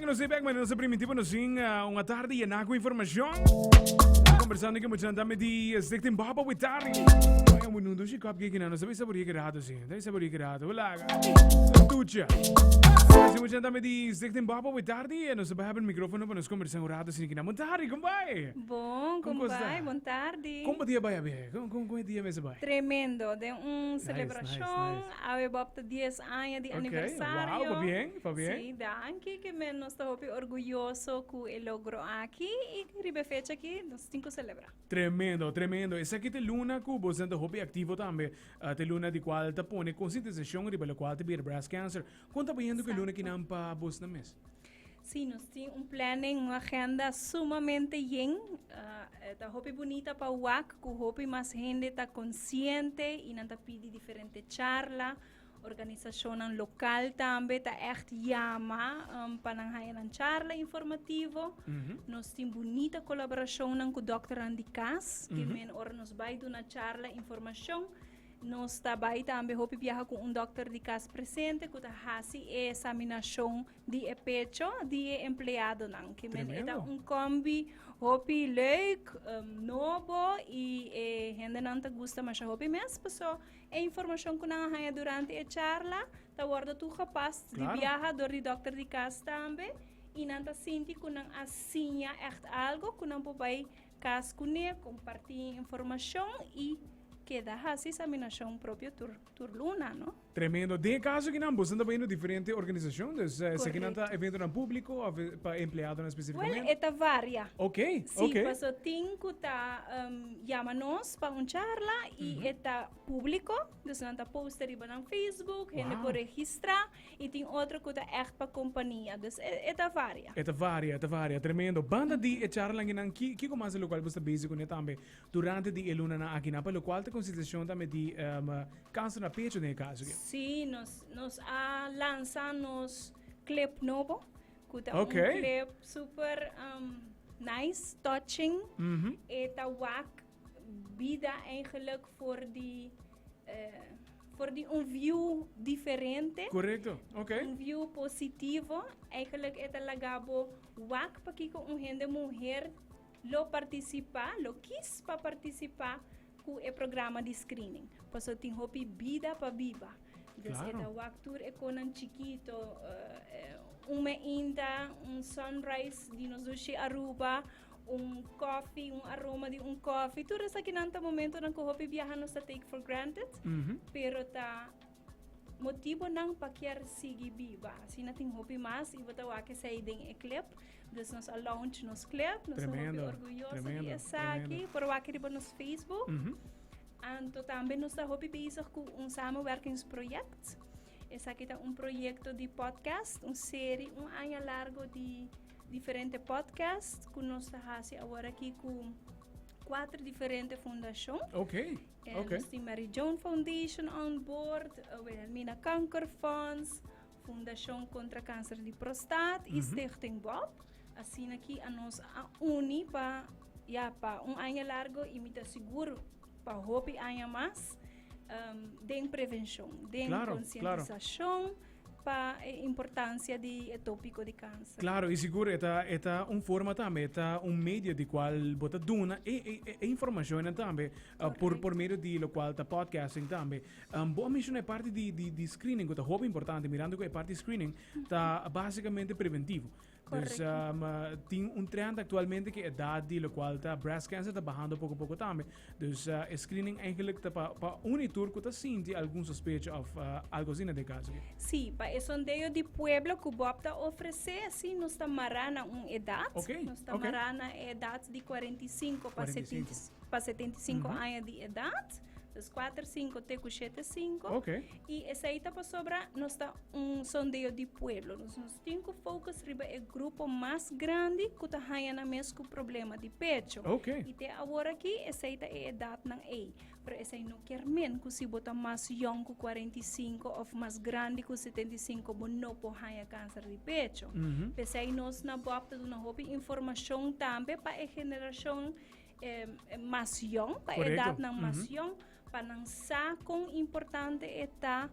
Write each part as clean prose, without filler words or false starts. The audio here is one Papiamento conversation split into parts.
nos bek, maar nos primitivo nos sin un tarde llena cu informacion. Conversando cu mucha tambe di Stichting Baba Witari. Ay, un mundo si kop kiki na, no sabe saboria que rato si. Dai saboria que rato. Hola. Tucha. Si mucha tambe di Stichting Baba Witari, nos ba hebben microfono pa nos conversar un rato sin kina. Montari, kom bai? Bon, Kom kom bai? Bon tardi. Kom dia bai abe? Kom kom kom dia mesa bai? Tremendo, den un celebracion. Nice, nice. Awe Bob ta 10 aña di aniversario. Wow, pabien, pabien. Sí, danki ke men nos ta hopi orguyoso ku e logro aki i riba e fecha aki nos tin ku selebrá. Tremendo, tremendo. Esaki ta e luna ku boso ta hopi aktivo tambe. Ta e luna di kual ta pone konsientisashon riba lokual ta bira breast cancer. Kon ta bayendo ku e luna kinan pa bosnan mes? Sí, nos tin un planning, un agenda sumamente yen. Ta hopi bunita pa wak ku hopi mas hende ta konsiente i nan ta pidi diferente charla. Organisashonnan lokal tambe ta ègt yama pa nan haña nan charla informativo. Nos tin bunita kolaborashonnan ku dòkternan di kas, ke men ora nos bai duna charla informashon, nos ta bai tambe hopi biaha ku un dòkter di kas presente ku ta hasi e eksaminashon di e pecho di e empleadonan. Ke men e ta un kombi hopi leuk, nobo i e hendenan ta gusta masha hopi mes paso e informashon ku nan a haña durante e charla ta wòrdu toegepast di biaha dor di dòkter di kas tambe i nan ta sinti ku nan a siña ègt algo ku nan por bai kas kuné, kompartí informashon i keda hasi eksaminashon propio tur tur luna, no? Tremendo. Den e caso akinan boso ta bayendo diferente organisacion, dus esakinan ta eventonan publico of pa empleadonan specificamente? Wel, e ta varia. Ok, Sí, ok. paso tin cu ta yama nos pa un charla y e ta publico, dus nan ta posta riba nan Facebook, hende por registra y tin otro cu ta echt pa compania, dus e ta varia. E ta varia, e ta varia. Tremendo. Banda di e charlanan akinan, kico mas e locual boso ta bezig cune tambe durante di e lunanan akinan pa locual ta concientisacion tambe di Kanser na pecho den e kaso aki. Sí, nos, nos a lansa nos clip nobo, ku ta Ok. un clip super um, nice, touching. E ta wak bida eigenlijk voor die, eh, voor die un view diferente. Correcto, ok. Un view positivo. Eigenlijk e ta laga bo wak pakiko un hende muher lo participa, lo kies pa participa ku e programa di screening. Paso tin hopi bida pa biba. Dus e ta wak tur e konan chikito, un meinta, un sunrise di nos dushi Aruba, un koffie, un aroma di un koffie. Tur esakinan ta momentonan ku hopi biaha nos ta take for granted, pero ta motibonan pa kier sigui biba. Asina tin hopi mas y bo ta wak esey den e clip. Dus nos a launch nos clip, nos ta hopi Tremendo, orguyoso di tremendo, esaki. tremendo. Por wak riba nos Facebook. Anto tambe nos ta hopi bezig cu un samenwerkingsproject. Esaki ta un proyecto di podcast, un serie, un aña largo di diferente podcast cu nos ta haci awor aki cu cuatro diferente fundacion. Nos tin Mary Joan Foundation on board, Wilhelmina Kankerfonds, Fundacion Contra Cancer di Prostaat y Stichting Bob. Asina aki a nos a uni pa, ya, pa un aña largo y mi ta sigur pa hopi aña mas, den prevencion, den concientisacion pa e importancia di e topico di cancer. Claro, y sigur e ta, e ta un forma tambe, e ta un medio di cual bo ta duna e, e, e informacionnan tambe, por, por medio di locual ta podcasting tambe. Bo a menciona e parti di, di, di screening cu ta hopi importante, mirando cu e parti screening ta basicamente preventivo. Dus, tin un trend actualmente cu edad di locual ta breast cancer ta bahando poco poco tambe. Dus e screening eigenlijk ta pa, pa un y tur cu ta sinti algun sospecha of algo asina den caso aki. Sí, pa e sondeo di pueblo cu Bob ta ofrece, sí, nos ta mara na un edad. Nos ta mara na e edad di 45 pa 45. pa 75 aña di edad. Dus kuater sinku te ku shete sinku. I esei ta pasobra nos ta un sondeo di pueblo. Dus nos tin ku focus riba e grupo mas grandi ku ta haña nan mes ku problema di pecho. I te awor aki esei ta e edatnan ei. Pero esei no kier men ku si bo ta mas yòn ku 45 òf mas grandi ku 75 bo no por haña kanser di pecho. P'esei nos na bòb ta duna hopi informashon tambe pa e generashon mas yong, pa edatnan mas yong, pa nan sa kon importante e ta.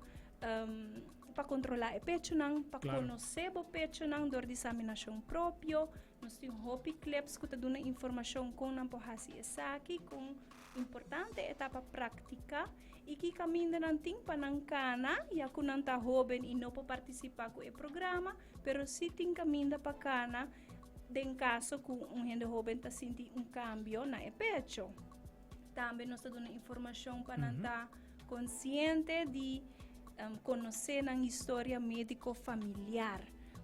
pa controla e pechonan, pa conoce bo pechonan door di examinacion propio. Nos tin hopi clips cu ta duna informacion con nan por haci esaki, con importante e ta pa practica y ki caminda nan tin pa nan cana, ya cu nan ta hoben y no por participa cu e programa, pero si tin caminda pa cana den caso cu un hende hoben ta sinti un cambio na e pecho. Tambe nos ta duna informacion pa nan ta consciente di conoce nan historia medico familiar.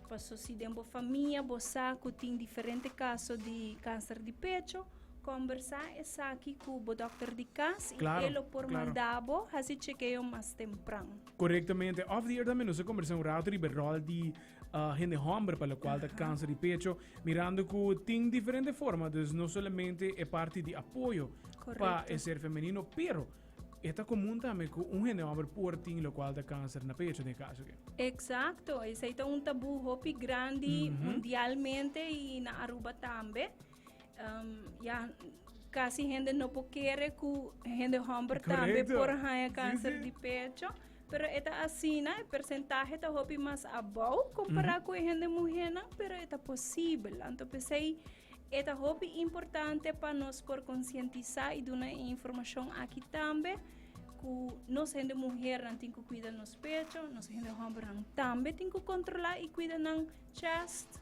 Paso si den bo famia bo sa cu tin diferente caso di cancer di pecho, combersa esaki cu bo dokter di cas y e lo por manda bo haci chekeo mas tempran. Correctamente. Off the air tambe nos a combersa un rato riba e rol di hende homber pa locual ta cancer di pecho, mirando cu tin diferente forma, dus no solamente e parti di apoyo pa e ser femenino, pero e ta comun tambe cu un hende homber por tin locual ta cancer na pecho den e caso aki. Exacto, esey ta un tabu hopi grandi mundialmente y na Aruba tambe. Ya, casi hende no por kere cu hende homber tambe por haya cancer di pecho. Pero e ta asina, e percentahe ta hopi mas abou compara cu e hende muhernan, pero e ta posibel. Anto p'esei e ta hopi importante pa nos por concientisa y duna e informacion aki tambe, cu nos hende muhernan tin cu cuida nos pecho, nos hende hombernan tambe tin cu controla y cuida nan chest.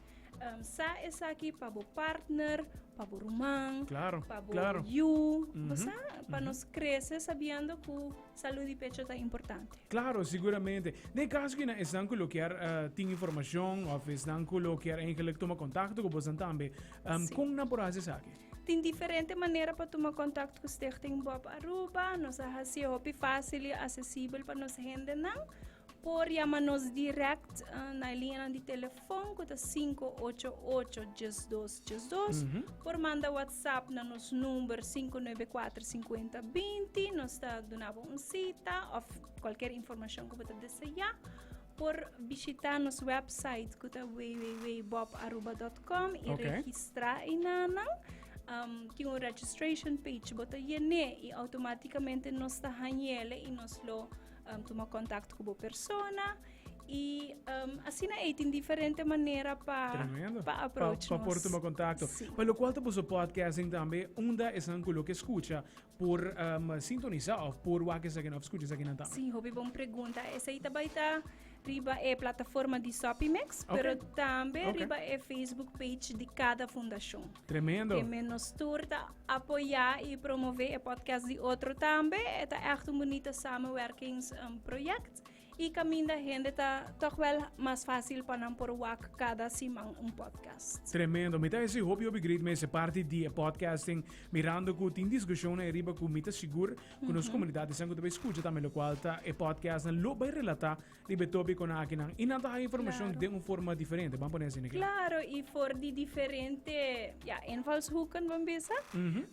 Sa esaki pa bo partner, pa bo ruman, pa bo yu, bo sa, pa nos crece sabiendo cu salud di pecho ta importante. Claro, siguramente. Den caso cu nan esnan cu lo kier tin informacion of esnan cu lo kier eigenlijk tuma contacto cu bosan tambe, con nan por haci esaki? Tin diferente manera pa tuma contacto cu Stichting Bob Aruba. Nos a haci hopi facil y accesibel pa nos hendenan. Por yama nos direct na e liñanan di telefon ku ta 588 12 12. Por manda WhatsApp na nos number 594 50 20. Nos ta duna bo un sita of cualkier informacion ku bo ta desea. Por bishita nos website ku ta www.bobaruba.com i registra einanan. Tin un registration page bo ta yene i automaticamente nos ta hañele i nos lo Tuma contacto cu bo persona y asina ey tin diferente manera pa Tremendo. pa approach Pa por nos. tuma contacto. Sí. Pa locual ta boso podcasting tambe, unda esnan cu lo ke scucha por sintonisa of por wak esaki of scucha esaki nan tambe? Sí, hopi bon pregunta. Esey ta bay ta riba e plataforma di Sopimix, pero tambe riba e Facebook page di cada fundacion. Tremendo. Ke men nos tur ta apoyá i promové e podcast di otro tambe. E ta ègt un bunita samenwerkings project i kaminda hende ta tòg wèl mas fásil pa nan por wak kada siman un podcast. Tremendo. Mi ta hasi hopi hopi great mes e parti di e podcasting mirando ku tin diskushonnan ariba ku mi ta sigur ku nos komunidat esnan ku ta bai skucha tambe lokual ta e podcastnan lo bai relatá Riba e tópikonan akinan i nan ta haña informashon den un forma diferente. Ban pone asina aki. Klaro, i for di diferente, ja, invalshoeken ban bisa.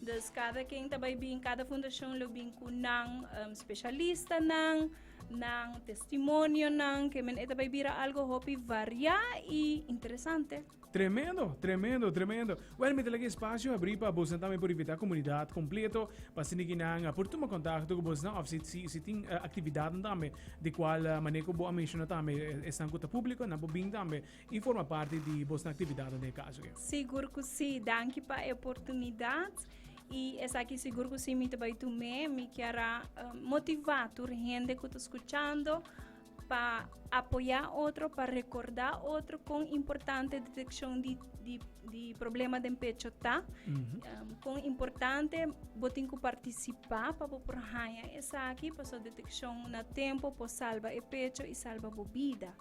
Dus kada ken ta bai bin, kada fundashon lo bin ku nan spesialistanan, nan testimonionan, ke men e ta bai bira algo hopi variá i interesante. Tremendo, tremendo, tremendo. Well, mi ta laga espacio abrí pa bosnan tambe por invitá comunidad completo pa asina ki nan por tuma contacto cu bosnan of si, si, si tin uh, actividadnan tambe di cual uh, manera cu bo a menciona tambe esnan cu ta público, nan por bin tambe y forma parti di bosnan actividadnan den e caso aki. Sigur cu sí. Danki pa e oportunidad. Y esaki sigur cu sí mi ta bai tum'é. Mi kier a motivá tur hende cu ta scuchando Pa apoyá otro, pa rekordá otro kon importante detekshon di di di problema den pecho ta. Kon importante bo tin ku partisipá pa bo por haña esaki, pasobra detekshon na tempu por salba e pecho i salba bo bida.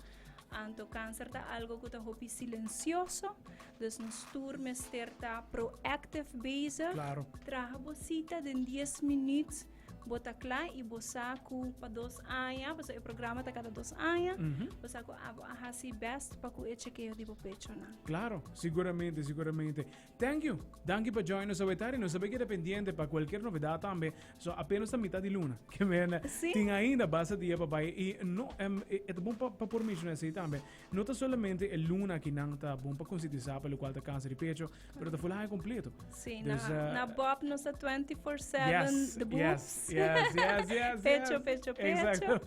Anto kanser ta algo ku ta hopi silensioso, dus nos tur mester ta proactive bezig. Traha bo sita den dies minüt. Bo ta kla i bo sa ku pa dos aña, pasobra e programa ta kada dos aña, bo sa ku abo a hasi best pa ku e chekeo di bo pechonan. Claro, siguramente, siguramente. Thank you. Danki pa join nos awe tardi. Nos ta bay keda pendiente pa cualkier novedad tambe. So apenas ta mitad di luna. Ke men tin ainda basta dia pa bay. I no, e ta bon pa pa por menciona esey tambe. No ta solamente e luna ki nan ta bon pa concientisa pa locual ta cancer di pecho, pero ta ful aña completo. Sí, na, na Bob nos ta 24/7 the boobs. Yes. Pecho, pecho, pecho. Exacto.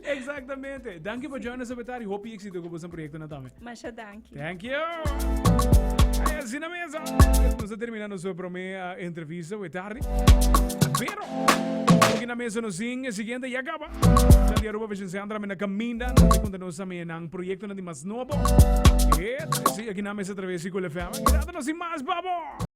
Exactamente. Danki pa join us awe Hopi exito cu boso proyecto nan tambe. Masha danki. Thank you. Ay, asina na mesa. Nos ta terminando nos prome entrevista awe tardi. Pero, aki na mesa nos tin e siguiente ya caba. Ya di Aruba Vision Center na caminda. Nos ta conta nos tambe nan proyecto nan di mas nobo. E, si, aki na mesa a traves di Cool FM. Quédate nos sin mas, babo!